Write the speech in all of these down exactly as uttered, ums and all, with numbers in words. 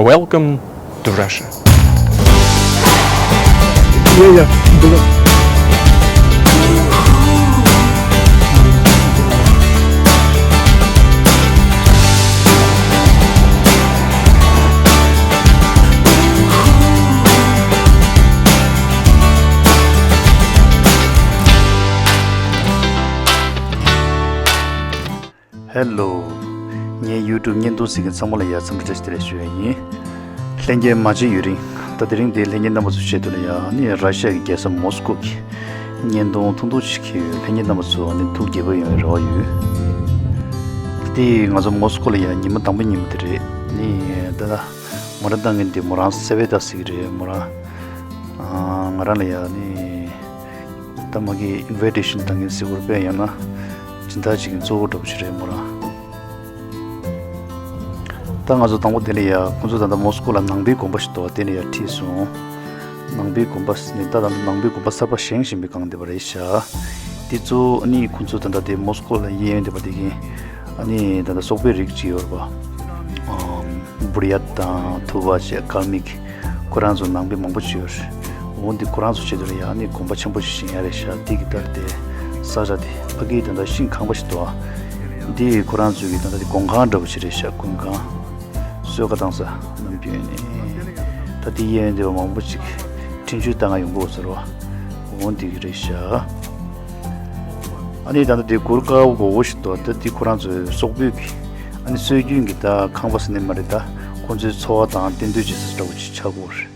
Welcome to Russia. Yeah, yeah. Hello. ངའི་YouTube་བརྙན་ཐུང་གཟིགས་མཁན་ཚང་མ་ལ་ཡ་འཚམས་འདྲི་བཀྲ་ཤིས་བདེ་ལེགས་ཞུ་ཡ་ཡིན། ལྷན་རྒྱས་མ་མཇལ་ཡུན་རིང་། ད་དེ་རིང་འདིར་ལྷན་རྒྱས་རྣམ་པ་ཚོའི་ཆེད་དུ་ལ་ཡ་ནི་ར་ཤི་ཡ་གི་རྒྱལ་ས་མོ་སི་ཀོ་གི་བརྙན་ཐུང་ཐུང་ཐུང་ཞིག་འཁྱེར་ཡོད། ལྷན་རྒྱས་རྣམ་པ་ཚོ་ནི་ཐུགས་དགྱེས་པ་ཡོང་བའི་རེ་བ་ཡོད། འདི་ང་ཚོ་མོ་སི་ཀོ་ལ་ཡ་ཉི་མ་དང་པོ་ཉིན་མོ་དེ་རེད། ནི་ད་ལྟ་མོ་རང་བཏང་མཁན་དེ་མོ་རང་སེ་བེ་ཏ་ཟེར་གི་རེད། མོ་རང་ང་རང་ལ་ཡ་ནི་ད་མ་གི་ཨིན་ཝི་ཊེ་ཤན་བཏང་མཁན་ཟེར་དགོས་རེད་པས། ཡང་ན་སྦྱིན་བདག་ཅིག་གི་གཙོ་བོ་འདྲ་པོ་ཞིག་རེད་མོ་རང་། ད་ང་ཚོ་དང་པོ་དེ་ལ་ཡ་ཁོང་ཚོ་ད་ལྟ་མོ་སི་ཀོ་ལ་ནང་པའི་དགོན་པ་ཞིག་འདུག་པ། དེ་ལ་ཡ་ཁྲིད་སོང་། ནང་པའི་དགོན་པ་ནི་ད་ད་ལྟ་ནང་པའི་དགོན་པ་གསར་པ་བཞེངས་བཞིན་པའི་སྒང་དེ་པ་རེད་ཤག་དེ་ཚོ་ནི་ཁོང་ཚོ་ད་ལྟ་དེ་མོ་སི་ཀོ་ལ་གཡས་གཡོན་དེ་པ་དེ་གི་ཨ་ནི་ད་ལྟ་སོག་པོའི་རིགས་ཅིག་ཡོད་རེད་པ། ཨམ། བུར་ཡ་དང་ཐུ་བ་བཅས་ཀལ་མིག་ཁོ་རང་ཚོ་ནང་པའི་མང་པོ་ཅིག་ཡོད་རེད། འོ་འདི་ཁོ་རང་ཚོ་ཆེད་དུ་ལ་ཡ་ཨ་ནི་དགོན་པ་ཆེན་པོ་ཞིག་བཞེངས་ཡ་རེད་ཤག་དེ་གི་ལྟར་དེ་ས་ཆ་དེ་ཕ་གིའི་ད་ལྟ་ཤིང་ཁང་པ་ཞིག་འདུག་ཨ། འདི་ཁོ་རང་ཚོའི་གི་ད་ལྟ་དེ་སྒོམ་ཁང་འདྲ་པོ་ཞིག་རེད་ཤག་སྒོམ་ཁང་། གསོལ་ཁ་བཏང་ས་ནམ་རྒྱུན་ནས་ད་དེ་གཡས་གཡོན་དེ་བ་མང་པོ་ཅིག་འཕྲིན་བཅོལ་བཏང་ང་ཡོང་གི་ཡོད་ཟེར་བ། འོ་འདི་གི་རེད་ཤག་ཨ་ནི་ད་ལྟ་དེ་གུར་དཀར་པོ་མགོ་བོ་ཞིག་འདུག་ད་དེ་ཁོ་རང་ཚོའི་སོག་པོའི་གི་ཨ་ནི་སྲོལ་རྒྱུན་གྱི་ད་ཁང་པ་ཟེར་ནི་མ་རེད། ད་ཁོང་ཚོའི་འཚོ་བ་དང་རྟེན་འབྲེལ་བྱེད་ས་འདྲ་བོ་ཅིག་ཆགས་ཀྱི་ཡོད་རེད།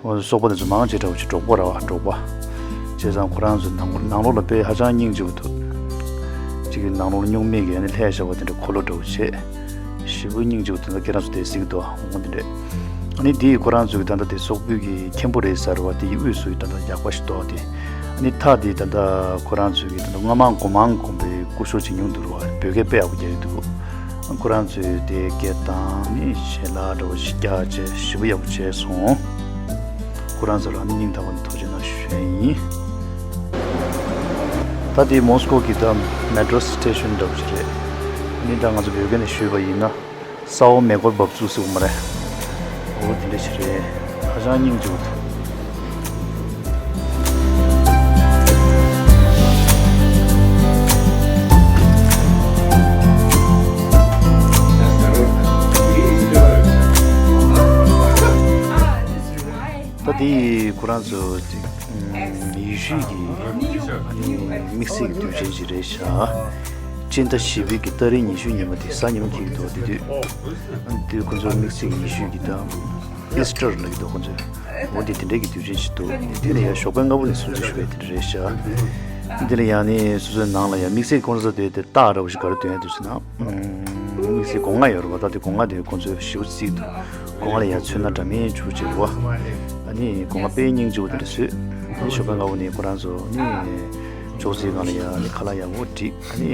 འོ་སོག་པོ་དེ་ཚོ་མང་ཆེ་འདྲ་བོ་ཅིག་འབྲོག་པ་ར་བ། འབྲོག་པ་བྱས་ཙང་ཁོ་རང་ཚོའི་ནང་ནང་ལོགས་ལ་དཔེ་ཧ་ཅང་སྙིང་རྗེ་པོ་འདུག་གཅིག་གི་ནང་ལོགས་ལ་སྨྱུག་མིག་གི་ཨ་ནི་ལྷས་བཞག་པ་དེ་འདྲ་འཁོར་ལོ་འདྲ་བོ་བྱས། ཞེ་པོ་སྙིང་རྗེ་པོ་དེ་འདྲ་ཁྱེད་རང་ཚོ་དེ་གཟིགས་འདུག་འོ་དེ་འདྲས། ཨ་ནི་དེ་ཁོ་རང་ཚོའི་ད་ལྟ་དེ་སོག་པོའི་གི་མཁན་པོ་རེད་ཟེར་བ་དེའི་དབུས་སུ་ད་ལྟ་ཡག་པ་ཞིག་འདུག་དེ་ཨ་ནི་མཐའ་དེ་ད་ལྟ་ཁོ་རང་ཚོའི་གི་ད་ལྟ་སྔ་མ་སྒོ་མང་དགོན་པའི་སྐུ་ཞབས་ཅིག་ཉུང་དུ་རུ་བ་བོད་སྐད་དཔེ་ཡག་པོ་རྒྱག་གི་འདུག་ཁོ་རང་ཚོའི་དེ་སྐད་བཏང་ནི་ཞལ་ལག་འདྲ་བོ་ཞིག་རྒྱག་བྱས་ཞེ་པོ་ཡག་པོ་བྱས་སོང་། ཁོ་རང་ཚོ་ལ་ནི་སྙིང་ཐག་པ་ནས་ཐུགས་རྗེ་གནང་ཞུ་ཡ་ཡིན། ད་དེ་མོ་སི་ཀོ་གི་ད་མེ་ཊོ་སི་ཊེ་ཤན་འདྲ་བོ་ཞིག་རེད། ནི་ད་ང་ཚོ་བོད་སྐད་ནས་ཞུས་པ་ཡིན་ན་ས་འོག་མེ་འཁོར་འབབ་ཚུགས་ཟེར་བ་མ་རེད། འོ་དེ་འདྲ་ཞིག་རེད། ཧ་ཅང་སྙིང་རྗེ་པོ་འདུག་ད་དེ་ཁོ་རང་ཚོ་ཅིག་ཡེ་ཤུའི་གི་དམིགས་བསལ་གྱི་དུས་ཆེན་ཞིག་རེད་ཤག་སྤྱི་ཟླ་བཞི་པའི་གི་ཏ་རིག་ཉི་ཤུ་ཉིན་མོ་དེ་གཟའ་ཉི་མ་འཁེལ་གྱི་འདུག་དེ་དུས་དེ་ཁོ་ཚོ་དམིགས་བསལ་གྱི་ཡེ་ཤུའི་གི་ད་ཨིས་ཊར་ལབ་ཀྱི་འདུག་ཁོ་ཚོས། འོ་དེ་དེ་འདྲའི་གི་དུས་ཆེན་ཞིག་འདུག་དེ་ནས་ཡང་ཞོགས་པའི་སྔ་པོ་ནས་སྲུང་བརྩི་ཞུ་བའི་དེ་འདྲ་རེད་ཤག་དེ་ལ་ཡང་ནི་སོ་སོའི་ནང་ལ་ཡང་དམིགས་བསལ་ཁོང་ཚོ་དེ་དེ་རྟགས་འདྲ་བོ་ཞིག་ག་རེ་སྟོན་ཡ་འདུག་ཟེར་ན། དམིགས་བསལ་སྒོ་ང་ཡོད་རེད་པ། ད་དེ་སྒོ་ང་དེ་ཁོང་ཚོས་ཞེ་པོ་བརྩི་འདུག་སྒོ་ང་ལ་ཡང་ཚོན་སྣ་འདྲ་མིན་བྱུག་བྱས་རེད་པ། ཨ་ནི་སྒོ་ང་དཔེ་སྙིང་རྗེ་པོ་དེ་འདྲ་བཟོས། ཨ་ནི་ཞོགས་པའི་སྔ་པོ་ནས་ཁོ་རང་ཚོ་ནི་ཅོག་ཙེའི་སྒང་ལ་ཡང་ཨ་ནི་ཁ་ལག་ཡག་པོ་བསྒྲིགས། ཨ་ནི་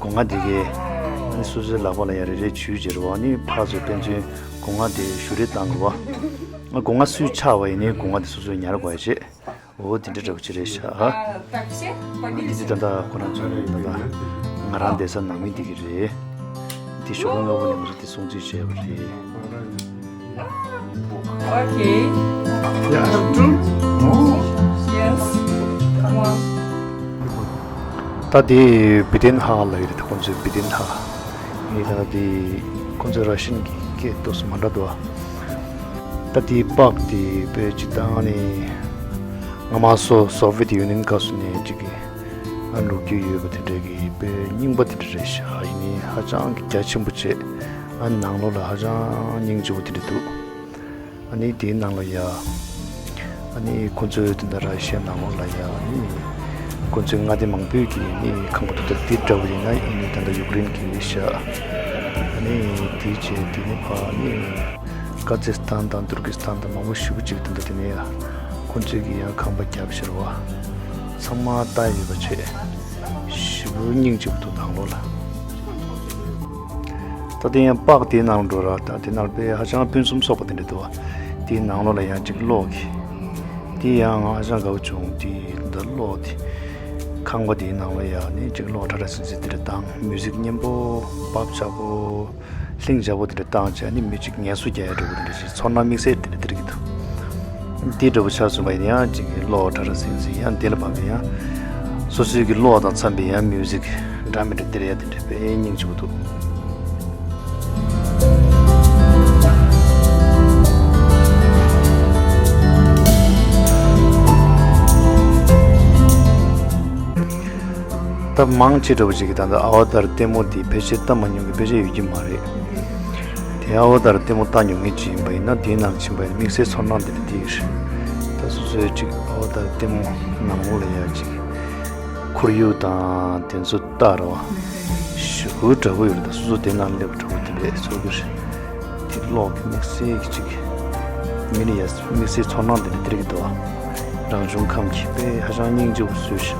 སྒོ་ང་དེ་གས་ཨ་ནི་སོ་སོའི་ལག་པ་ལ་ཡང་རེ་རེ་བྱུག་བྱས་རེད་པ། ཨ་ནི་ཕར་ཚུར་དཔེ་མཚོན་སྒོ་ང་དེ་བཞུ་རེས་བཏང་དགོས་པ། ཨ་སྒོ་ང་སུས་ཕྱག་པ་ཡིན་ནའི་སྒོ་ང་དེ་སོ་སོས་ཉར་དགོས་ཡ་བྱས། འོ་དེ་འདྲ་འདྲ་པོ་ཅིག་རེད་ཤག་འདི་ཚོ་ད་ལྟ་ཁོ་རང་ཚོ་ད་ལྟ་ང་རང་བསྡད་ས་ནང་མི་འདི་གི་རེད། འདི་ཞོགས་པ་སྔ་པོ་ནས་ང་ཚོ་འདི་སྲུང་བརྩི་བྱས་པ་རེད། Okay. Yeah, true. Oh. Yes. Come on. ད་དེ་བི་ཏན་ཧ་ལ་ཡོད་རེད། ཁོང་ཚོའི་བི་ཏན་ཧ། ངས་ད་དེ་ཁོང་ཚོའི་ར་ཤན་གྱི་སྐད་ཏོག་ཙམ་མ་འདྲ་འདུག་ད་དེའི་པགས་དེ་དཔེ་ཅིག་བཏང་ནས་སྔ་མ་སོ་སོ་བེད་ཡུ་ནི་ཡན་སྐབས་སུ་ནས་ཅིག་གི་ཨ་ལོ་རྒྱུས་ཡོད་པ་དེ་འདྲ་གི་དཔེ་རྙིང་པ་དེ་འདྲ་རེད་ཤག་ཡིན་ནའི་ཧ་ཅང་གི་རྒྱ་ཆེན་པོ་བྱས། ཨ་ནང་ལོགས་ལ་ཧ་ཅང་སྙིང་རྗེ་པོ་དེ་འདྲ་འདུག་ཨ་ནི་དེའི་ནང་ལ་ཡ། ཨ་ནི་ཁོ་ཚོའི་དེ་འདྲ་ར་ཤི་ཡའི་ནང་ལོགས་ལ་ཡ་ཨ་ནི། ཁོ་ཚོའི་མངའ་སྡེ་མང་པོའི་གི་ནི་ཁང་པ་དེ་འདྲ་འདི་འདྲ་བོ་ཡིན་ན་ཨ་ནི་ད་ལྟ་ཡུཀ་རེན་གི་ཡིན་ཤག་ཨ་ནི་དེའི་རྗེས་དེ་ནི་ཕ་ནི། ཀ་ཛི་སི་ཐན་དང་ཏུར་ཀི་སི་ཐན་དང་མང་པོ་ཞེ་པོ་ཅིག་དེ་འདྲ་དེ་ནས་ཡ། ཁོ་ཚོས་ཀྱི་ཡང་ཁང་པ་བརྒྱབ་ཤར་བ། ཚང་མ་ལྟ་ཡོད་པ་བྱས། ཞེ་པོ་སྙིང་རྗེ་པོ་འདུག་ནང་ལོགས་ལ། ད་དེ་ཡང་པགས་དེའི་ནང་འགྲོ་ར་ད་དེ་ནང་དཔེ་ཧ་ཅང་ཕུན་སུམ་ཚོགས་པ་དེ་འདྲ་འདུག་བ། དེའི་ནང་ལོགས་ལ་ཡང་ཅིག་གློག་གི། དེ་ཡང་ཧ་ཅང་དགའ་བོ་བྱུང་དེ་འདི་གློག་དེ། ཁང་པ་དེའི་ནང་ལ་ཡང་ནི་ཅིག་གློག་ཁྲ་ཁྲ་ཟིང་ཟིང་དེ་འདྲ་དང་མིའུ་ཟིག་སྙན་པོ་བབ་ཆགས་པོ། ལྷིང་འཇགས་པོ་དེ་འདྲ་བཏང་བྱས་ནི་མི་གཅིག་ངལ་གསོ་རྒྱག་ཡ་འདྲ་པོ་དེ་འདྲ་ཞིག་ཚོར་སྣང་དམིགས་བསལ་དེ་འདྲ་སྟེར་གྱི་འདུག་དེ་འདྲ་པོ་ཆགས་སོང་བ་ཡིན་ན་ཡང་ཅིག་གློག་ཁྲ་ཁྲ་ཟིང་ཟིང་ཡང་དེ་ལ་བབས་པ་ཡང་སོ་སོའི་གི་གློག་དང་འཚམས་པའི་ཡང་མིའུ་ཟིག་འདྲ་མི་འདྲ་སྟེར་ཡ་དེ་འདྲ་དཔེ་སྙིང་རྗེ་པོ་འདུག་ད་མང་ཆེ་འདྲ་པོ་ཅིག་གིས་ད་ལྟ་ཨ་ཝ་ཏར་ལྟད་མོ་འདི་ཕལ་ཆེར་ལྟ་མ་མྱོང་མཁན་ཕལ་ཆེར་ཡོད་ཀྱི་མ་རེད། དེ་ཨ་ཝ་ཏར་ལྟད་མོ་ལྟ་མྱོང་མཁན་ཅིག་ཡིན་པ་ཡིན་ན་དེའི་ནང་ཕྱིན་པ་ཡིན་ན་དམིགས་བསལ་ཚོར་སྣང་དེ་འདྲ་དེ་ཡོད་རེད། ད་སོ་སོའི་ཅིག་ཨ་ཝ་ཏར་ལྟད་མོ་ནང་ལོགས་ལ་ཡ་ཅིག་ཁོར་ཡུག་དང་དེ་ཚོ་ལྟ་ར་བ་ཞེ་པོ་འདྲ་པོ་ཡོད་རེད། ད་སོ་སོ་དེ་ནང་སླེབས་པ་འདྲ་པོ་དེ་འདྲ་ཚོར་གྱི་རེད། དེ་གློག་གི་དམིགས་བསལ་གྱི་ཅིག་མི་ལ་ཡ་དམིགས་བསལ་ཚོར་སྣང་དེ་འདྲ་སྟེར་གྱི་འདུག་བ། རང་བྱུང་ཁམས་ཀྱི་དཔེ་ཧ་ཅང་སྙིང་རྗེ་པོ་བཟོས་ཤག་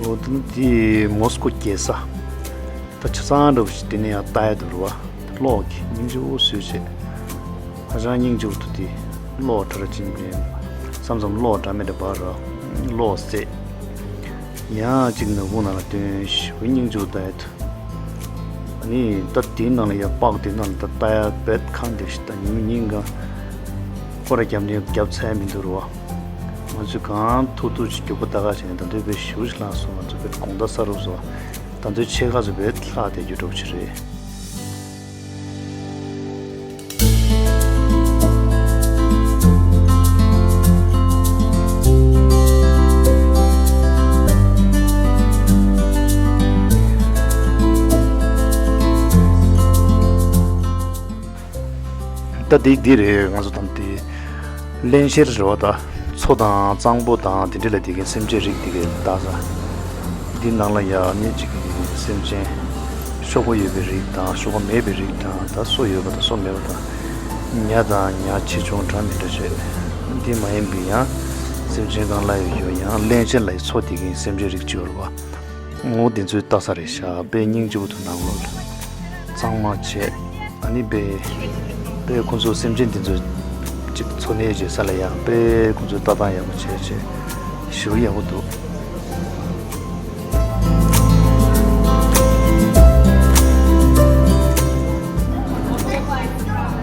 འོ་དེ་ནི་དེ་མོ་སི་ཀོ་རྒྱལ་ས། ད་ཆ་ཚང་འདྲ་པོ་ཞིག་དེ་ནས་ཡང་ལྟ་ཡ་འདུག་རེད་བ། གློག་གི་སྙིང་རྗེ་པོ་བཟོས་བྱས། ཧ་ཅང་སྙིང་རྗེ་པོ་འདུག་དེ། གློག་ཁྲ་ཁྲ་ཅིག་ནས་མཚམས་མཚམས་གློག་འདྲ་མི་འདྲ་འབར་ར། གློག་བསད། ཡང་ཅིག་ནག་ཁུང་ནང་ལ་སྟོན་ཞེ་པོ་སྙིང་རྗེ་པོ་ལྟ་ཡ་འདུག་ཨ་ནི་ད་དེའི་ནང་ལ་ཡ་པགས་དེའི་ནང་ལ་ད་ལྟ་ཡ་བེད་ཁང་དེ་ཞིག་ད་ཉིན་མོ་ཉིན་གང་སྐོར་ར་རྒྱབ་ནས་རྒྱབ་ཚར་མི་འདུག་རེད་བ། ང་ཚོས་གང་ཐུབ་ཐུབ་ཅིག་མགྱོགས་པོ་ལྟ་ག་བྱས་ནས་ད་དུང་དཔེ་ཞེ་པོ་ཞིག་ལྷག་སོང་། ང་ཚོ་དཔེ་དགོང་དག་ས་རུབ་སོང་། ད་དུང་ཕྱེད་ཀ་ཙམ་དཔེ་ལྷག་བསྡད་རྒྱུ་འདྲ་པོ་ཅིག་རེད། ད་འདི་འདི་རེད། ང་ཚོ་དང་དེ་བརླན་གཤེར་རེད་བ། ད་མཚོ་དང་གཙང་པོ་དང་དེ་འདྲ་ལ་དེ་གའི་སེམས་ཅན་རིགས་དེ་གའི་ལྟ་ས། འདི་ནང་ལ་ཡ་ནི་ཅིག་སེམས་ཅན་གཤོག་པ་ཡོད་པའི་རིགས་དང་གཤོག་པ་མེད་པའི་རིགས་དང་། ད་སོ་ཡོད་པ་དང་སོ་མེད་པ་དང་། ཉ་དང་ཉ་ཆེ་ཆུང་འདྲ་མི་འདྲ་བྱས། འདི་མ་ཡིན་པའི་ཡང་སེམས་ཅན་གང་ལ་ཡོད་ཡང་བརླན་གཤེར་ལ་ཡི་མཚོ་དེ་གའི་སེམས་ཅན་རིགས་ཅིག་ཡོད་རེད་བ། ངོ་དེ་ཚོའི་ལྟ་ས་རེད་ཤག་དཔེ་སྙིང་རྗེ་པོ་འདུག་ནང་ལོགས་ལ་གཙང་མ་བྱས། ཨ་ནི་དཔེ་དཔེ་ཁོ་ཚོ་སེམས་ཅན་དེ་ཚོ་གཅིག་འཚོ་གནས་བྱེད་ས་ལ་ཡང་དཔེ་ཁོ་ཚོའི་ལྟ་སྟངས་ཡག་པོ་བྱས་བྱས་ཞེ་པོ་ཡག་པོ་འདུག་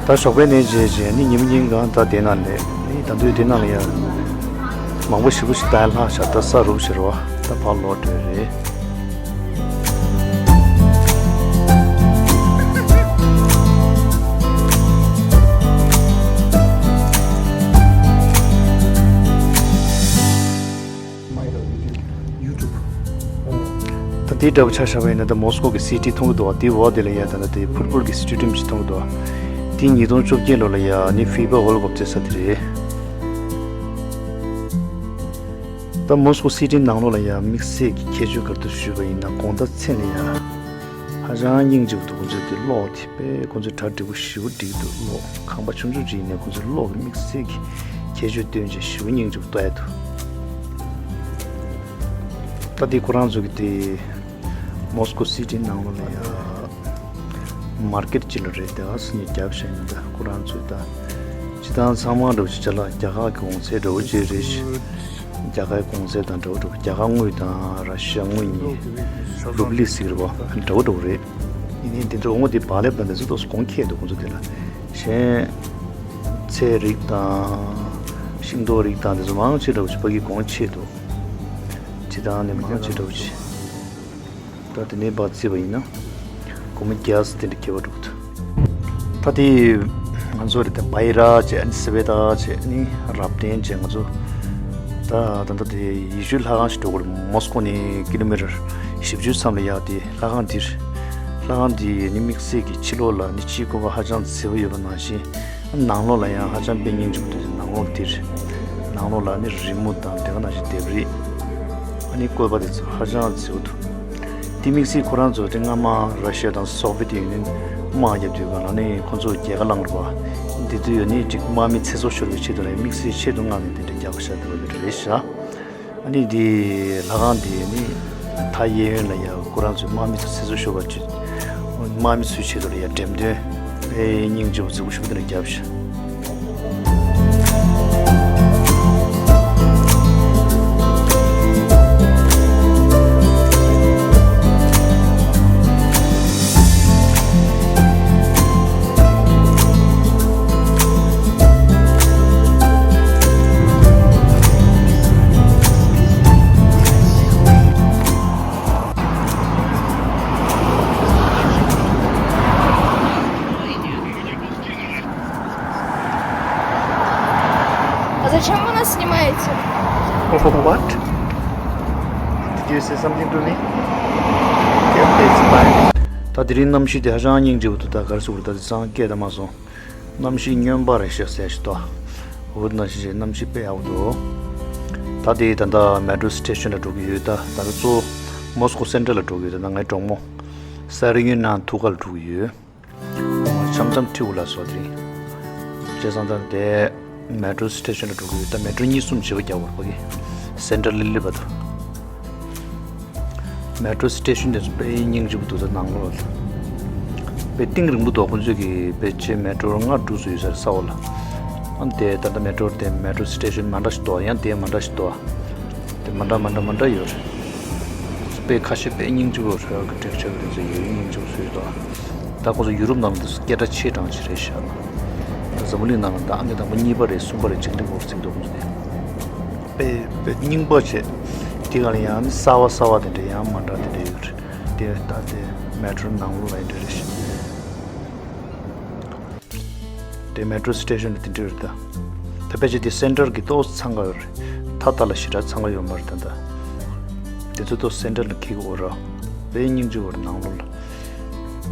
ད་ཞོགས་པའི་ནས་བྱས་བྱས་ནི་ཉིན་མོ་ཉིན་གང་ད་དེ་ན་ལས་ནི་ད་དུང་དེ་ན་ལ་ཡང་མང་པོ་ཞེ་པོ་ཞིག་ལྟ་ཡ་ལྷག་ཤག་ད་ས་རུབ་ཕྱིར་བ་ད་ཕར་ལོག་འགྲོ་ཡ་རེད། ད་དེའི་འདྲ་པོ་ཆ་བཞག་པ་ཡིན་ན་ད་མོ་སི་ཀོ་གི་སི་ཊི་མཐོང་གི་འདུག་བ། དེའི་འོག་དེ་ལ་ཡ་ད་ད་དེ་ཕུཊ་བོལ་གི་སི་ཊེ་ཌི་ཡམ་ཞིག་མཐོང་གི་འདུག་བ། དེ་ཉིས་སྟོང་བཅོ་བརྒྱད་ལོ་ལ་ཡ་ནི་ཧྥི་ཕ་ཝོལ་ཌི་ཀབ་རྩེད་ས་དེ་རེད། ད་མོ་སི་ཀོ་སི་ཊི་ནང་ལོགས་ལ་ཡ་དམིགས་བསལ་གྱི་ཁྱད་ཆོས་ག་རེ་འདུག་ཞུས་པ་ཡིན་ན་དགོང་དག་མཚན་ལ་ཡ་ཧ་ཅང་སྙིང་རྗེ་པོ་འདུག་ཁོང་ཚོའི་དེ་གློག་དེ། དཔེ་ཁོང་ཚོས་གྲ་སྒྲིག་པོ་ཞེ་པོ་སྒྲིག་འདུག་གློག་ཁང་པ་ཆུང་ཆུང་ཅིག་ཡིན་ནའི་ཁོང་ཚོས་གློག་གི་དམིགས་བསལ་གྱི་ཁྱད་ཆོས་སྟོན་བྱས་ཞེ་པོ་སྙིང་རྗེ་པོ་ལྟ་ཡ་འདུག་ད་འདི་ཁོ་རང་ཚོ་གི་དེ་མོ་སི་ཀོ་སི་ཊི་ནང་ལོགས་ལ་ཡ་མར་ཀེ་ཊི་ཅིག་ལ་རེད། དེ་ག་སི་ནས་རྒྱབ་བཞག་ཡིན། ད་ཁོ་རང་ཚོས་ད་སྤྱི་བཏང་ཚང་མ་འདྲ་པོ་ཅིག་ཅ་ལག་རྒྱ་གར་གི་གོང་ཚད་འདྲ་པོ་ཅིག་རེད་ཤག་རྒྱ་གར་གོང་ཚད་དང་འདྲ་པོ་འདྲ་པོ། རྒྱ་གར་དངུལ་དང་ར་ཤི་ཡ་དངུལ་གཉིས་རུ་པི་ལི་ཟེར་གི་རེད་པ། འདྲ་པོ་འདྲ་པོ་རེད། ཡིན་ནའི་འདི་ཚོ་འོ་དེ་བག་ལེབ་དང་འདི་ཚོ་ཏོག་ཙམ་གོང་ཁེ་འདུག་ཁོང་ཚོ་དེ་ལ། གཞན་ཚལ་རིགས་དང་ཤིང་ཏོག་རིགས་དང་འདི་ཚོ་མང་ཆེ་འདྲ་པོ་ཅིག་ཕ་གི་གོང་ཆེ་འདུག་སྤྱི་བཏང་ནི་མང་ཆེ་འདྲ་པོ་ཅིག་ད་དེ་ནས་ཕར་བརྩིས་པ་ཡིན་ན། སྒོར་མོ་བརྒྱ་ཙམ་དེ་འདྲ་སྐྱེལ་བ་འགྲོ་གི་འདུག་ད་དེ་ང་ཚོ་རེད་དེ་བྷ་ཡི་ར་བྱས། ཨ་ནི་སི་བེ་ཏ་བྱས། ཨ་ནི་རབ་བརྟན་བྱས། ང་ཚོ་ད་ད་ལྟ་དེ་ཡེ་ཤུའི་ལྷ་ཁང་ཞིག་འགྲོ་གི་རེད། མོ་སི་ཀོ་ནས་ཀི་ལོ་མི་ཊར་བཞི་བཅུ་ཙམ་ལ་ཡག་དེ་ལྷ་ཁང་འདིར། ལྷ་ཁང་འདི་ནི་དམིགས་བསལ་གྱི་ཕྱི་ལོགས་ལ་ནི་ཕྱིའི་ཁང་པ་ཧ་ཅང་མཛེས་པོ་ཡོད་པ་ནང་བཞིན། ནང་ལོགས་ལ་ཡང་ཧ་ཅང་དཔེ་སྙིང་རྗེ་པོ་འདུག་ནང་ལོགས་འདིར། ནང་ལོགས་ལ་ནི་རི་མོ་དང་དེ་ག་ནང་བཞིན་ལྡེབས་རིས། ཨ་ནི་བཀོད་པ་དེ་ཚོ་ཧ་ཅང་མཛེས་པོ་འདུག་དེ་དམིགས་བསལ་ཁོ་རང་ཚོ་དེ་སྔ་མ་ར་ཤི་ཡ་དང་སོ་བི་ཡེ་ཏི་ཡུ་ནི་ཡན་དམག་རྒྱབ་དུས་སྒང་ལ་ནི་ཁོ་ཚོ་རྒྱལ་ཁ་བླངས་རེད་པ། དེ་དུས་ཡང་ནི་ཅིག་དམག་མི་ཚེ་སྲོག་ཤོར་བའི་ཆེད་དུ་ལ་དམིགས་བསལ་ཆེད་དུ་མངགས་ནས་དེ་འདྲ་རྒྱག་པ་ཤ་སྟག་རེད་ཤག་ཨ་ནི་འདི་ལྷ་ཁང་འདི་ནི་མཐའ་གཡས་གཡོན་ལ་ཡ་ཁོ་རང་ཚོའི་དམག་མི་ཚོ་ཚེ་སྲོག་ཤོར་བ་ཅིག་དམག་མི་ཚོའི་ཆེད་དུ་ལ་ཡ་འགྲེམས་སྟོན་དཔེ་སྙིང་རྗེ་པོ་མཛེས་པོ་ཞིག་དེ་འདྲ་བརྒྱབ་ཤག А зачем вы нас снимаете? What? Did you say something to me? Okay, okay, it's fine. ད་དེ་རིང་གནམ་གཤིས་དེ་ཧ་ཅང་སྙིང་རྗེ་པོ་འདུག་ད་ག་རེ་ཟེར་དགོས་རེད། ད་དེང་སང་སྐད་ད་མ་སོང་། གནམ་གཤིས་སྨྱོན་པ་རེད་ཤག་ཟེར་ཞིག་འདུག་འོ་དེ་ནང་བཞིན་བྱས་གནམ་གཤིས་དཔེ་ཡག་པོ་འདུག་ད་དེ་ད་ལྟ་མེ་ཊོ་སི་ཊེ་ཤན་ལ་འགྲོ་གི་ཡོད། ད་ད་ལྟ་གཙོ་བོ་མོ་སི་ཀོ་སེན་ཊར་ལ་འགྲོ་གི་ཡོད། ད་ལྟ་ངའི་གྲོགས་མོ་སར་ཡུན་ནན་ཐུག་ག་ལ་འགྲོ་གི་ཡོད། འཆམ་འཆམ་ཁྲིད་དགོས་ལ་སོགས་དེ་རིང་། བྱས་ཙང་ད་དེ་མེ་ཊོ་སི་ཊེ་ཤན་ལ་འགྲོ་གི་ཡོད། ད་མེ་ཊོ་གཉིས་གསུམ་བྱེད་པ་རྒྱག་དགོས་རེད་པ་གི། སེན་ཊར་ལི་ལི་བར་དུ། མེ་ཊོ་སི་ཊེ་ཤན་དེ་ཚོ་དཔེ་སྙིང་རྗེ་པོ་འདུག་ད་ནང་ལོགས་ལ་དཔེ་གཏིང་རིང་པོ་འདུག་ཁོང་ཚོས་ཀྱི་དཔེ་ཆེ་མེ་ཊོ་ལྔ་དྲུག་ཙམ་ཡོད་ས་རེད་ས་འོག་ལ། ཨ་དེ་ད་ལྟ་མེ་ཊོ་དེ་མེ་ཊོ་སི་ཊེ་ཤན་མ་འདྲ་ཞིག་འདུག་ཡང་དེ་མ་འདྲ་ཞིག་འདུག་དེ་མ་འདྲ་མ་འདྲ་མ་འདྲ་ཡོད་རེད། དཔེ་ཁ་ཤས་དཔེ་སྙིང་རྗེ་པོ་རེད། ཨར་ཀི་ཊེག་ཅར་དེ་ཚོ་ཡོད་སྙིང་རྗེ་པོ་བཟོས་འདུག་ད་ཁོ་ཚོ་ཡུ་རོབ་ནང་ལ་དེ་ཚོ་སྐད་གྲགས་ཆེ་གྲས་ཅིག་རེད་ཤག་ད་འཛམ་བུ་གླིང་ནང་ལ་ད་ཨང་ཀི་དང་པོ་གཉིས་པ་རེད་གསུམ་པ་རེད་ཅིག་འདི་འགོར་ཚིག་འདུག་ཁོ་ཚོ་དེ། དཔེ་དཔེ་རྙིང་པ་བྱས། དེ་ག་ལ་ཡང་ནི་གསར་བ་གསར་བ་དེ་འདྲ་ཡང་མ་འདྲ་དེ་འདྲ་ཡོད་རེད། དེ་ལྟ་སྟེ་མེ་ཊོ་ནང་ལོགས་ལ་ཡིན་འདྲ་རེད་ཤག་དེ་མེ་ཊོ་སི་ཊེ་ཤན་དེ་འདྲ་རེད་ད། ད་ཕལ་ཆེར་དེ་སེན་ཊར་གྱི་ཏོག་ཙམ་འཚང་ཁ་ཡོད་རེད། མཐའ་མཐའ་ལ་ཞེ་དྲག་འཚང་ཁ་ཡོད་མ་རེད་ད་ད། དེ་ཚོ་ཏོག་སེན་ཊར་ལ་འཁེལ་གྱི་ཡོད་རེད། དཔེ་སྙིང་རྗེ་པོ་རེད་ནང་ལོགས་ལ།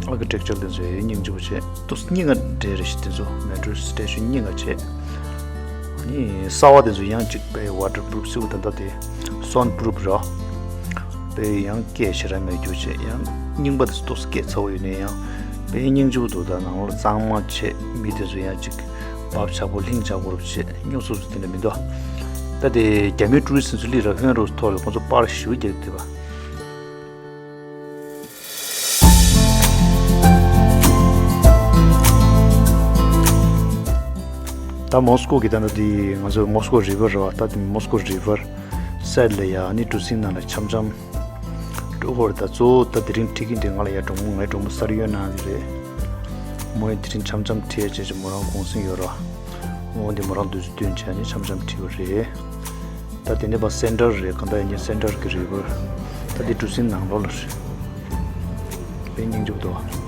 ཨར་ཀི་ཊེག་ཅར་དེ་ཚོ་ཡང་སྙིང་རྗེ་པོ་བྱས། ཏོག་ཙམ་རྙིང་ང་འདྲ་རེད་ཤག་དེ་ཚོ་མེ་ཊོ་སི་ཊེ་ཤན་རྙིང་ང་བྱས། ཨ་ནི་གསར་བ་དེ་ཚོ་ཡང་གཅིག་དཔེ་ཝ་ཊར་པུ་རུབ་ཟེར་བ་ད་ལྟ་དེ་སོན་པུ་རུབ་ར། དཔེ་ཡང་སྐད་ཞེ་དྲག་མེད་རྒྱུ་བྱས། ཡང་རྙིང་པ་དེ་ཚོ་ཏོག་ཙམ་སྐད་ཚ་བོ་ཡོད་ནའི་ཡང་དཔེ་སྙིང་རྗེ་པོ་འདུག་ད་ནང་ལོགས་གཙང་མ་བྱས། མི་དེ་ཚོ་ཡང་གཅིག་བབ་ཆགས་པོ་ལྷིང་ཆགས་པོ་རུབ་བྱས། རྙོག་ཟུག་ཟུག་དེ་འདྲ་མི་འདུག་ད་དེ་རྒྱ་མི་ཊུ་རི་སི་དེ་ཚོ་སླེབས་ར་ཧོན་རོ་ཐོག་ལ་ཁོང་ཚོ་པར་ཞེ་པོ་རྒྱག་གི་འདུག་པ། ད་མོ་སི་ཀོ་གི་ད་ནི་དེ་ང་ཚོ་མོ་སི་ཀོ་རི་ཝར་རེད་པ། ད་དེ་མོ་སི་ཀོ་རི་ཝར་སའིཌ་ལ་ཡ་ནི་གྲུ་གཟིངས་ནང་ལ་འཆམ་འཆམ་འགྲོ་གི་ཡོད་རེད། ད་གཙོ་བོ་ད་དེ་རིང་ཁྲིད་མཁན་དེ་ང་ལ་ཡ་གྲོགས་མོ་ངའི་གྲོགས་མོ་སར་ཡོད་ནང་གི་རེད། མོ་ཡི་དེ་རིང་འཆམ་འཆམ་ཁྲིད་ཡ་བྱས་ཀྱི་མོ་རང་གུང་སེང་ཡོད་རེད། འོ་འདི་མོ་རང་དུས་ཚོད་བསྟུན་བྱས་ནས་འཆམ་འཆམ་ཁྲིད་པ་རེད། ད་དེ་ནས་ཕར་སེན་ཊར་རེད། གང་ལྟར་ཡིན་ནའི་སེན་ཊར་གྱི་རི་ཝར། ད་འདི་གྲུ་གཟིངས་ནང་ལོགས་ལ་རེད། དཔེ་སྙིང་རྗེ་པོ་འདུག་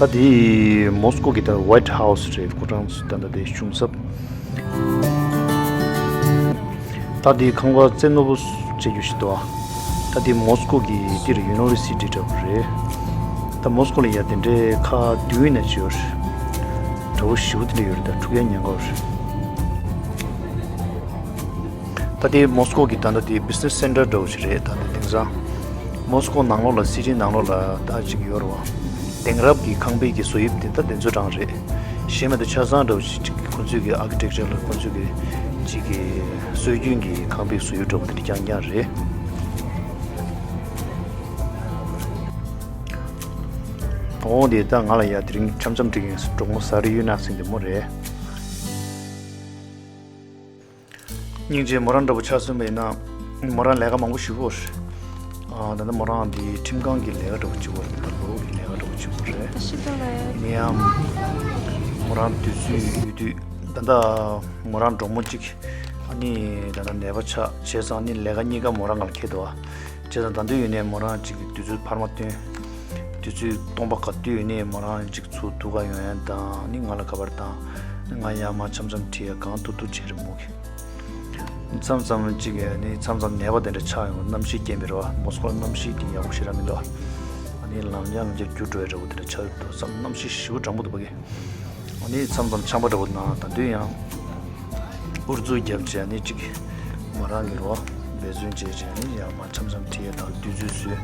ད་དེ་མོ་སི་ཀོ་གི་ད་ཝའིཊ་ཧའུ་སི་རེད། ཁོ་རང་ཚོ་ད་ལྟ་དེ་གཞུང་ཚབ། ད་དེ་ཁང་པ་རྩེ་རྣོ་པོ་བྱེད་རྒྱུ་ཞིག་འདུག་ད་དེ་མོ་སི་ཀོ་གི་འདིར་ཡུ་ནི་ཝར་སི་ཊི་འདྲ་པོ་རེད། ད་མོ་སི་ཀོ་ལ་ཡ་དེ་འདྲའི་ཁག་བདུན་ནས་བྱས་ཡོད་རེད། འདྲ་པོ་ཞེ་པོ་དེ་འདྲ་ཡོད་རེད། ད་འཁྲུག་ཡ་ཉེན་ཁ་ཡོད་རེད། ད་དེ་མོ་སི་ཀོ་གི་ད་ལྟ་དེ་བི་ཛི་ནེ་སི་སེན་ཊར་འདྲ་པོ་ཞིག་རེད། ད་དེ་དེང་སང་མོ་སི་ཀོ་ནང་ལོགས་ལ་སི་ཊི་ནང་ལོགས་ལ་ད་ཅིག་ཡོད་རེད་པ། དེང་རབས་ཀྱི་ཁང་པའི་གི་བཟོ་དབྱིབས་དེ་ད་དེ་ཚོ་གྲས་རེད། གཞན་མ་གཏོགས་ཆ་ཚང་འདྲ་པོ་ཞིག་ཅིག་ཁོང་ཚོའི་གི་ཨར་ཀི་ཊེག་ཅར་ལ་ཁོང་ཚོའི་གི་ཅིག་གི་སྲོལ་རྒྱུན་གྱི་ཁང་པའི་བཟོ་དབྱིབས་འདྲ་པོ་དེ་འདྲ་རྐྱང་རྐྱང་རེད། འོ་དེ་ད་ང་ལ་ཡ་དེ་རིང་འཆམ་འཆམ་འགྲིག་གིན་འབྲོག་མོ་ཟ་རི་ཡུལ་ནག་སིང་དེ་མོ་རེད། སྙིང་རྗེ་མོ་རང་འདྲ་པོ་ཆགས་སོང་བས་ན། མོ་རང་ལས་ཀ་མང་པོ་ཞུ་གོ་རེད། ཨ་ད་ལྟ་མོ་རང་འདི་ཁྲིམས་ཁང་གི་ལས་ཀ་འདྲ་པོ་བྱེད་གོ་རེད། ད་ལོ་གི་ལས་ཀ་འདྲ་པོ་བྱེད་གོ་རེད། ད་ཤི་ད་ལ་ཡིན་ཡང་། མོ་རང་དུས་ཚོད་ཡོད་དུས་ད་ལྟ་མོ་རང་འབྲོག་མོ་གཅིག་ཨ་ནི་ད་ལྟ་ནད་པ་ཆགས་བྱས་ཙང་ནི་ལས་ཀ་གཉིས་ཀ་མོ་རང་ང་ལ་འཁེལ་འདུག་ཨ། བྱས་ཙང་ད་དུང་ཡོད་ནས་མོ་རང་གཅིག་གི་དུས་ཚོད་འཕར་མ་བཏོན། དུས་ཚོད་སྟོང་པ་ག་དུས་ཡོད་ནས་མོ་རང་གཅིག་ཚུར་འདུག་ག་ཡོང་ཡ་དང་ནི་ང་ལ་ཁ་པར་དང་། ང་ཡར་མར་འཆམ་འཆམ་བྲིས་ཡ་གང་ཐུབ་ཐུབ་བྱེད་རེད་མོ་གི། མཚམས་མཚམས་གཅིག་གི་ནི་མཚམས་མཚམས་ནད་པ་དེ་འདྲ་ཆགས་ཡོང་། གནམ་གཤིས་རྐྱེན་པས་རེད་བ། མོ་སི་ཀོ་གནམ་གཤིས་དེ་ཡག་པོ་ཞེ་དྲག་མི་འདུག་ཨ་ནི་ལམ་ཡང་ལམ་ཡང་འགྱུར་འགྲོ་ཡ་འདྲ་པོ་དེ་འདྲ་ཆགས་ཡོད་འདུག་བསམ། གནམ་གཤིས་ཞེ་པོ་གྲང་མོ་འདུག་པ་གི། ཨ་ནི་མཚམས་མཚམས་ཆམ་པ་འདྲ་པོ་ན་ད་དུང་ཡང་ཨུ་ཚུགས་བརྒྱབ་བྱས་ནི་གཅིག་མོ་རང་གི་རོ་འབད་བརྩོན་བྱས་བྱས་ནི་ཡང་མར་འཆམ་འཆམ་བྲིས་ཡ་དང་དུས་ཚོད་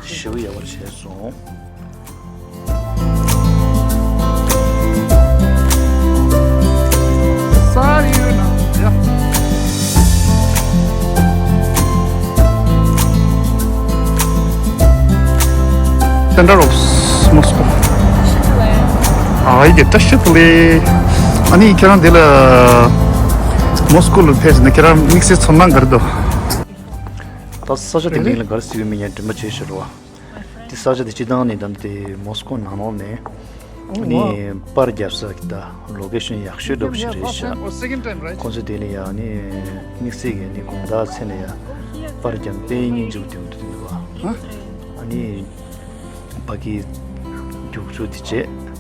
བཟོས་ཞེ་པོ་ཡག་པོ་བྱས་སོང་། ས་ཡོད་ན་ཡ། Center of Moscow. ཨ་ཡི་གེ་བཀྲ་ཤིས་བདེ་ལེགས། ཨ་ནི་ཁྱེད་རང་འདི་ལ་མོ་སི་ཀོ་ལ་ཕེབས་ཟིན་ན་ཁྱེད་རང་དམིགས་བསལ་ཚོར་སྣང་ག་རེ་འདུག་ད་ས་ཆ་དེ་མིང་ལ་ག་རེ་ཟེར་བའི་མིང་ཡང་དྲན་པ་བྱེད་ཤེས་རོགས། དེ་ས་ཆ་དེ་སྤྱི་བཏང་ནས་ད་དེ་མོ་སི་ཀོ་ནང་ལོགས་ནས་ཨ་ནི་པར་རྒྱབ་ས་གི་ད་ལོ་ཀེ་ཤོན་ཡག་ཤོས་འདྲ་པོ་ཞིག་རེད་ཤག་ཁོང་ཚོ་དེ་ལ་ཡ་ཨ་ནི་དམིགས་བསལ་གྱི་ཨ་ནི་དགོང་དག་མཚན་ལ་ཡ་པར་རྒྱབ་དཔེ་སྙིང་རྗེ་པོ་དེ་འདུག་འདུག་པ། ཨ་ནི་ཕ་གི་རྒྱུག་ཆུ་དེ་བྱས།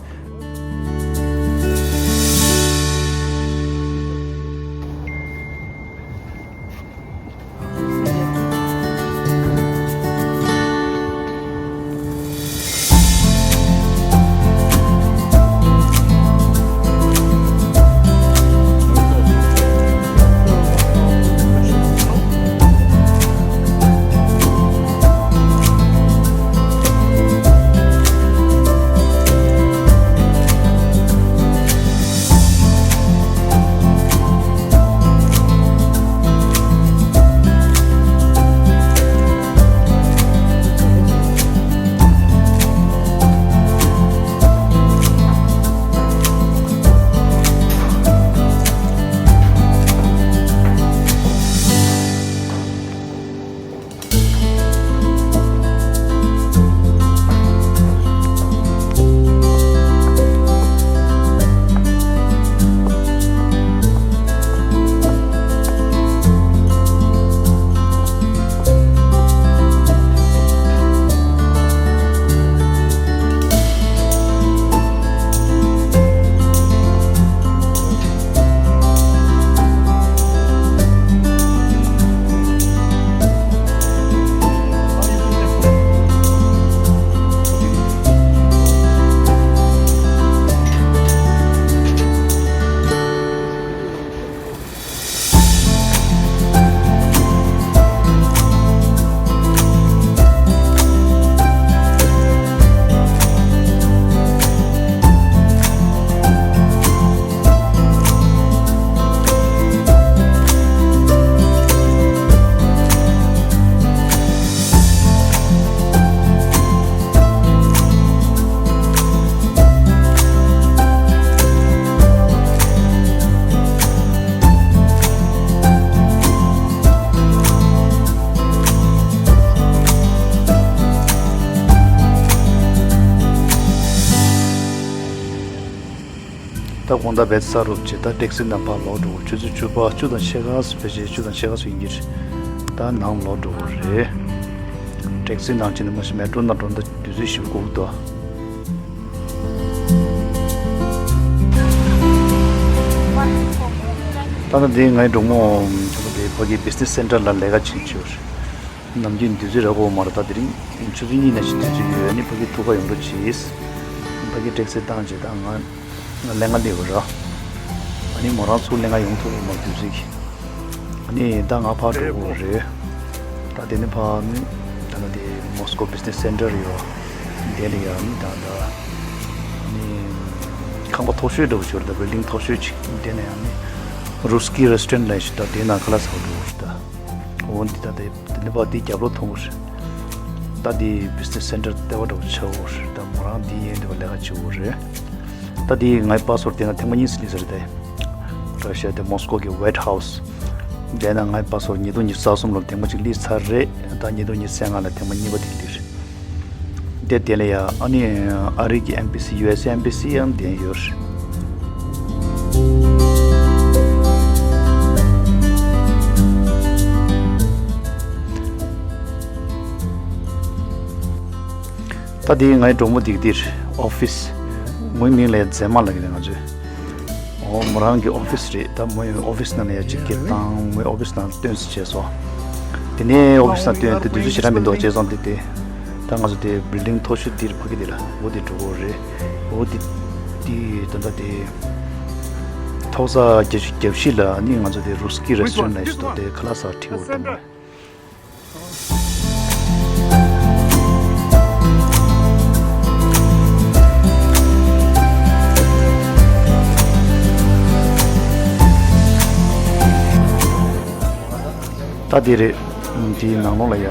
ད་དགོང་དག་བེད་ས་རུབ་བྱས་ད་ཊེག་སི་ནང་ཕར་ལོག་འགྲོ། ཆུ་ཚོད་བཅུ་པ་བཅུ་དང་ཕྱེད་ཀ་ཕལ་ཆེར་བཅུ་དང་ཕྱེད་ཀ་ཙམ་ཡིན་གྱི་རེད། ད་ནང་ལོག་འགྲོ་གི་རེད། ཊེག་སི་ནང་ཕྱིན་ནས་མ་གཞི་མེ་ཊོ་ནང་འགྲོ་ན་ད་དུས་ཚོད་ཞིག་འགོར་གི་འདུག་ད་ནི་འདི་ངའི་གྲོགས་མོ་ཆུང་མ་དེ་ཕ་གི་བི་ཛི་ནེ་སི་སེན་ཊར་ལ་ལས་ཀ་བྱེད་ཀྱི་ཡོད་རེད། ནམ་རྒྱུན་དུས་ཚོད་རག་གི་ཡོད་མ་རེད། ད་དེ་རིང་ཆུ་ཚོད་གཉིས་ནང་བཞིན་དུས་ཚོད་ཡོད། ཨ་ནི་ཕ་གི་ཐུག་ག་ཡོང་རོགས་གྱིས། ཕ་གི་ཊེག་སི་བཏང་བྱས་ད་ང་ང་ལས་ཀ་སླེབས་པ་རེད། ཨ་ནི་མོ་རང་ཚུར་ལས་ཀ་ཡོང་ཐུབ་ཡོད་མ་རེད་དུས་ཚོད་ཀྱིས། ཨ་ནི་ད་ང་ཕར་འགྲོ་དགོས་རེད། ད་དེ་ནས་ཕར་ནི་ད་ལྟ་དེ་མོ་སི་ཀོ་བི་ཛི་ནེ་སི་སེན་ཊར་ཡོད། དེ་ལ་ཡང་ནི་ད་ལྟ་ནི་ཁང་པ་མཐོ་ཤོས་འདྲ་པོ་ཅིག་ཡོད་རེད། ད་བིལ་ཌིང་མཐོ་ཤོས་ཅིག་དེ་ནས་ཡང་ནི་རུ་སི་ཀི་རེ་སི་ཊོ་རན་ཊི་ལབ་ཞིག་ད་དེ་ནང་ཁ་ལག་ཟ་བར་འགྲོ་དགོས་རེད། ད་འོ་འདི་ད་དེ་དེ་ནས་ཕར་དེའི་རྒྱབ་ལོགས་མཐོང་གི་རེད། ད་འདི་བི་ཛི་ནེ་སི་སེན་ཊར་ལྟེ་བ་འདྲ་བོ་ཆགས་ཡོད་རེད། ད་མོ་རང་འདི་ཡན་འདི་བ་ལས་ཀ་བྱེད་ཡོད་རེད། ད་འདི་ངའི་པ་སི་པོར་ཊི་དེ་ན་ཐེངས་མ་གཉིས་སླེབས་ས་རེད་དེ། ར་ཤི་ཡ་དེ་མོ་སི་ཀོ་གི་ཝེ་ཊི་ཧའུ་སི། དེ་ན་ངའི་པ་སི་པོར་ཊི་ཉིས་སྟོང་ཉི་ཤུ་རྩ་གསུམ་ལོར་ཐེངས་མ་གཅིག་སླེབས་ཚར་རེད། ད་ཉིས་སྟོང་ཉི་ཤུ་རྩ་ལྔ་ལ་ཐེངས་མ་གཉིས་པ་དེ་སླེབས་རེད། དེ་དེ་ལ་ཡ་ཨ་ནི་ཨ་རི་གི་ཨེམ་བྷེ་སི་ཡུ་ཨེ་སི་ཨེ་ཨེམ་བྷེ་སི་ཡང་དེ་ཡོད་རེད། ད་དེ་ངའི་གྲོགས་མོ་དེ་གི་དེར་ཨོ་ཕི་སི། མོའི་མིང་ལ་ཡ་མཛེས་མ་ལབ་ཀྱི་རེད་ང་ཚོས། ཨོ་མོ་རང་གི་ཨོ་ཕི་སི་རེད། ད་མོའི་ཨོ་ཕི་སི་ནང་ལ་ཡ་ཅིག་སྐད་བཏང་། མོའི་ཨོ་ཕི་སི་ནང་སྟོན་ཟེར་བྱས་སོང་། དེ་ནས་ཨོ་ཕི་སི་ནང་སྟོན་དེ་དུས་ཚོད་ཞེ་དྲག་མི་འདུག་བྱས་ཙང་དེ་དེ། ད་ང་ཚོ་དེ་བིལ་ཌིང་མཐོ་ཤོས་དེར་ཕ་གི་དེ་ལ་འོ་དེ་འགྲོ་གི་རེད། འོ་དེ་དེ་ད་ལྟ་དེ་ཐོག་ས་བརྒྱད་ཅུ་གྱ་བཞི་ལ་ནི་ང་ཚོ་དེ་རུ་སི་ཀི་རེ་སི་ཊོ་རན་ཊི་ལ་ཞིག་འདུག་དེ་ཁ་ལག་ཟ་ཁྲིད་འོ་དེ་འདྲ། ད་དེ་རེད། དེའི་ནང་ལོགས་ལ་ཡ།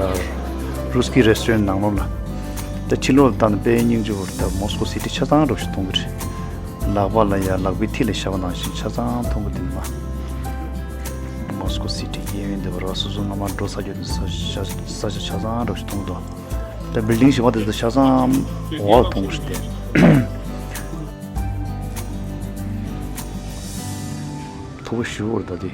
རུ་སི་ཀི་རེ་སི་ཊོ་རན་ཊི་ནང་ལོགས་ལ། ད་ཕྱི་ལོགས་ལ་བལྟས་ན་དཔེ་སྙིང་རྗེ་པོ་རེད། ད་མོ་སི་ཀོ་སི་ཊི་ཆ་ཚང་འདྲ་བོ་ཞིག་མཐོང་གི་རེད། ལག་པ་ལ་ཡ་ལག་པའི་མཐིལ་ལ་བཞག་པ་ནང་བཞིན་ཆ་ཚང་མཐོང་གི་འདུག་མ། མོ་སི་ཀོ་སི་ཊི་གཡས་གཡོན་འདི་པར་སོ་སོ་སྔ་མ་འགྲོ་ས་རྒྱུ་ནི་ས་ཆ་ས་ཆ་ཆ་ཚང་འདྲ་བོ་ཞིག་མཐོང་གི་འདུག་ད་བིལ་ཌིང་གཞན་པ་དེ་ཚོ་ཆ་ཚང་འོག་ལ་མཐོང་གི་རེད་དེ། མཐོ་པོ་ཞེ་པོ་རེད་ད་དེ།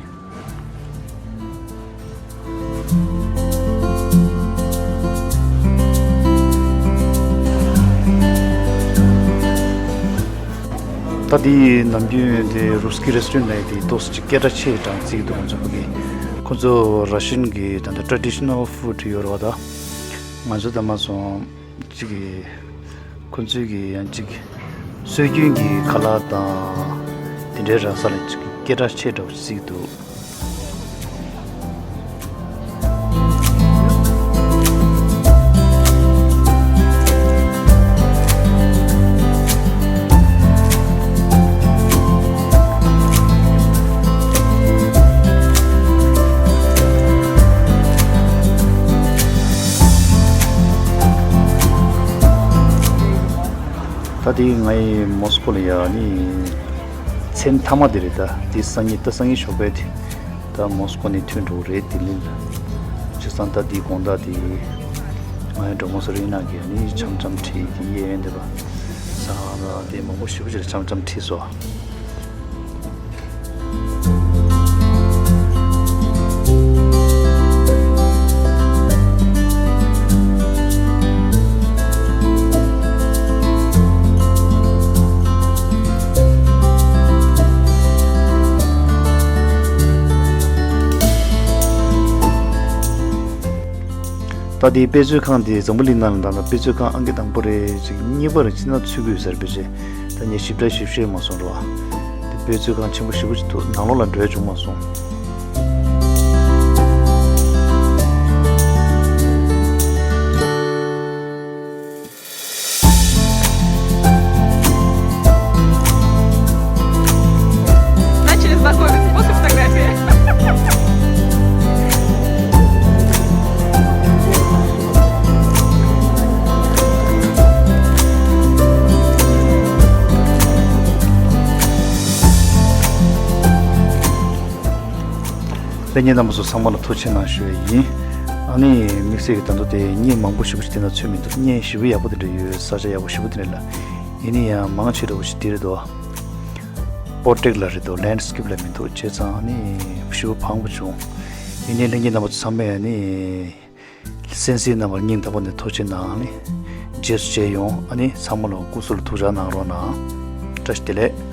ད་དེ་ནམ་རྒྱུན་དེ་རུ་སི་ཀི་རེ་སི་ཊོ་རན་ཊི་ལབ་ཡ་དེ་ཏོག་ཙམ་ཅིག་སྐད་གྲགས་ཆེ་དྲགས་བརྩི་གི་འདུག་ཁོང་ཚོ་ཕ་གི། ཁོང་ཚོ་ར་ཤི་ཡན་གི་ད་ལྟ་ཊྲེ་ཌི་ཤི་ནལ་ཕུཌ་ཡོད་རེད་བ་ད། ང་ཚོ་ད་མ་སོང་ཅིག་གི། ཁོ་ཚོའི་གི་ཡང་ཅིག་སྲོལ་རྒྱུན་གྱི་ཁ་ལག་དང་དེ་འདྲའི་ར་ས་ལ་ཅིག་སྐད་གྲགས་ཆེ་དྲགས་པོ་ཞིག་འདུག་ད་དེ་ངའི་མོ་སི་ཀོ་ལ་ཡ་ནི་མཚན་མཐའ་མ་དེ་རེད། ད་དེ་སང་ཉིན་ད་སང་ཉིན་ཞོགས་པའི་དེ་ད་མོ་སི་ཀོ་ནས་ཐོན་འགྲོ་གི་རེད། ལྡི་ལི་ལ། བྱས་ཙང་ད་དེའི་དགོང་དག་དེ་ངའི་གྲོགས་མོ་སུ་རི་ན་གིས་ནི་འཆམ་འཆམ་ཁྲིད་དེ་གཡས་གཡོན་དེ་པ་ས་ལ་དེ་མང་པོ་ཞེ་པོ་ཅིག་ལ་འཆམ་འཆམ་ཁྲིད་སོང་། ད་དེའི་དཔེ་མཛོད་ཁང་དེ་འཛམ་བུ་གླིང་ནང་ལ་ད་ལྟ་དཔེ་མཛོད་ཁང་ཨང་ཀི་དང་པོ་རེད། ཅིག་གཉིས་པ་རེད། ཅི་ན་ཚུད་དགོས་ཟེར་བས་ཅེ། ད་ངས་ཞིབ་ཕྲ་ཞིབ་ཤེས་མ་སོང་རོགས། དེ་དཔེ་མཛོད་ཁང་ཆེན་པོ་ཞེ་པོ་ཅིག་འདུག་ནང་ལོགས་ལ་འགྲོ་ཡ་བྱུང་མ་སོང་། Начали знакомиться после фотографии. ལྷན་རྒྱས་རྣམ་པ་ཚོ་ཚང་མ་ལ་ཐུགས་རྗེ་གནང་ཞུ་ཡ་ཡིན། ཨ་ནི་དམིགས་བསལ་གྱི་ད་དུང་དེ་བརྙན་མང་པོ་ཞེ་པོ་ཞིག་དེ་ན་ཚུད་མི་འདུག་བརྙན་ཞེ་པོ་ཡག་པོ་དེ་འདྲ་ཡོད། ས་ཆ་ཡག་པོ་ཞེ་པོ་དེ་འདྲ་ལ། ཡིན་ན་ཡང་མང་ཆེ་འདྲ་བོ་ཞིག་དེ་རེད་དོ། པོར་ཊེག་ལ་རེད་དོ། ལེན་ཌི་སི་ཀེབ་ལ་མི་འདུག་བྱས་ཙང་ཨ་ནི་ཞེ་པོ་ཕངས་པོ་བྱུང་། ཡིན་ནའི་ལྷན་རྒྱས་རྣམ་པ་ཚོ་ཚང་མས་ཨ་ནི། གསན་གཟིགས་གནང་བར་སྙིང་ཐག་པ་ནས་ཐུགས་རྗེ་གནང་། ཨ་ནི་རྗེས་སུ་མཇལ་ཡོང་། ཨ་ནི་ཚང་མ་ལ་སྐུ་གཟུགས་ལ་ཐུགས་ཅག་གནང་རོགས་གནང་། བཀྲ་ཤིས་བདེ་ལེགས།